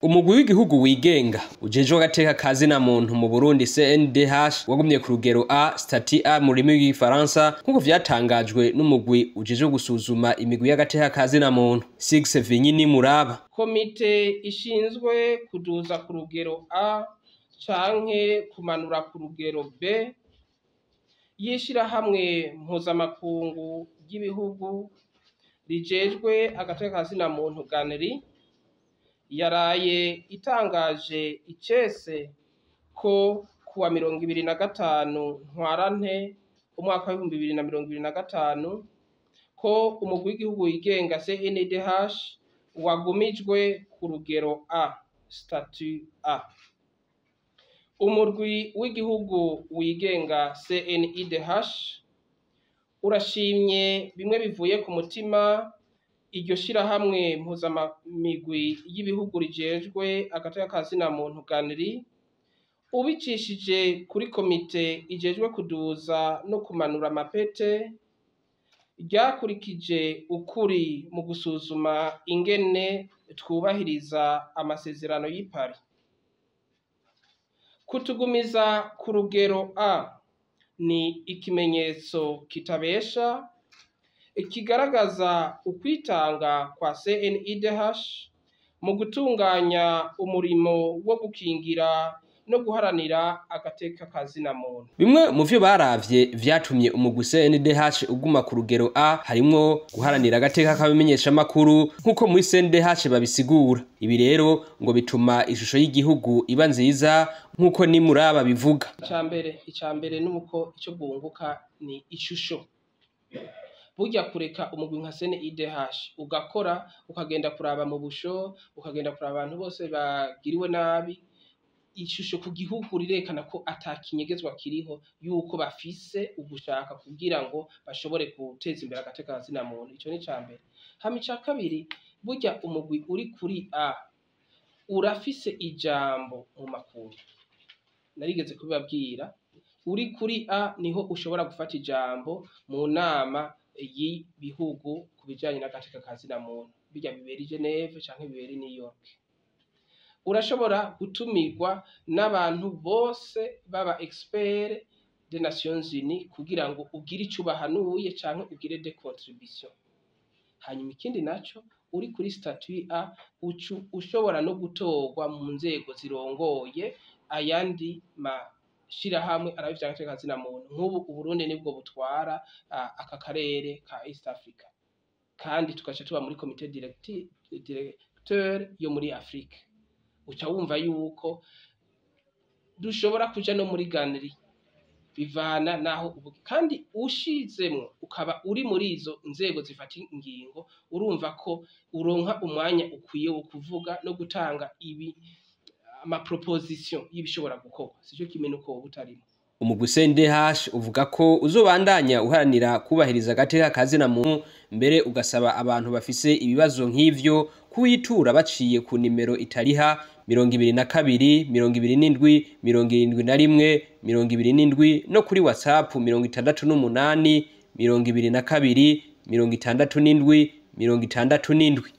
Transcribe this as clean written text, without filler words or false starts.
Umugwi w'igihugu wigenga ujejwe agateka ka zina muntu mu Burundi CNDH wagumye ku rugero A, statut A mu rurimi rw'igifaransa, nk'uko vyatangajwe n'umugwi ujejwe gusuzuma imigwi y'agateka ka zina muntu. Six Vinyini Muraba. Komite ishinzwe kuduza ku rugero A canke kumanura ku rugero B y'ishirahamwe mpuzamakungu ry'ibihugu rijejwe agateka ka zina muntu GANRI yaraye itangaje icese ko kuwa 25 Ntwarante umwaka w'2025 ko umugwi w'igihugu wigenga CNDH wagumijwe ku rugero A, statut A. Umurwi w'igihugu wigenga CNIDH urashimye bimwe bivuye ku mutima iryo shirahamwe mpuzamigwi y'ibihugu rijejwe agateka ka zina muntu GANRI ubicishije kuri komite ijejwe kuduza no kumanura amapete ryakurikije ukuri mu gusuzuma ingene twubahiriza amasezerano y'i Paris. Kutugumiza ku rugero A ni ikimenyetso kitabesha kigaragaza ukwitanga kwa CNIDH mu gutunganya umurimo wo gukingira no guharanira agateka ka zina muntu. Bimwe mu vyo baravye vyatumye umugwi CNDH uguma ku rugero A harimwo guharanira agateka k'abamenyeshamakuru, nk'uko muri CNDH babisigura. Ibi rero ngo bituma ishusho y'igihugu iba nziza, nk'uko ni Muraba bivuga. Icambere nuko ico bwunguka ni ishusho. Burya kureka umugwi nka CNIDH ugakora, ukagenda kuraba mu busho, ukagenda kuraba abantu bose bagiriwe nabi, ishusho ku gihugu rirekana ko atakinyegezwa kiriho, yuko bafise ugushaka kugira ngo bashobore guteza imbere agateka ka zina muntu. Ico ni icambere. Hama ica kabiri, burya umugwi uri kuri A urafise ijambo mu makuru. Narigeze kubibabwira, uri kuri A niho ushobora gufata ijambo mu nama y'ibihugu ku bijanye n'agateka ka zina muntu, birya bibera i Geneve canke bibera i New York. Urashobora gutumirwa n'abantu bose baba expert des Nations Unies kugira ngo ugire ico ubahanuye canke ugire des contributions. Hanyuma ikindi naco, uri kuri statut A ucu ushobora no gutorwa mu nzego zirongoye ayandi mashirahamwe araba ivy'agateka ka zina muntu. Nk'ubu Uburundi nibwo butwara aka karere ka East Africa, kandi tugaca tuba muri comité directeur yo muri Afrique. Uca wumva yuko dushobora kuja no muri GANRI bivana naho ubu, kandi ushizemwo ukaba uri muri izo nzego zifata ingingo, urumva ko uronka umwanya ukwiye wo kuvuga no gutanga ibi ama proposition y'ibishobora gukorwa. Sico kimwe nuko woba utarimo. Umugwi CNDH uvuga ko uzobandanya uharanira kubahiriza agateka ka zina muntu, mbere ugasaba abantu bafise ibibazo nk'ivyo kuwitura baciye ku nimero itariha 22 27 71 27 no kuri WhatsApp 68 22 67 67.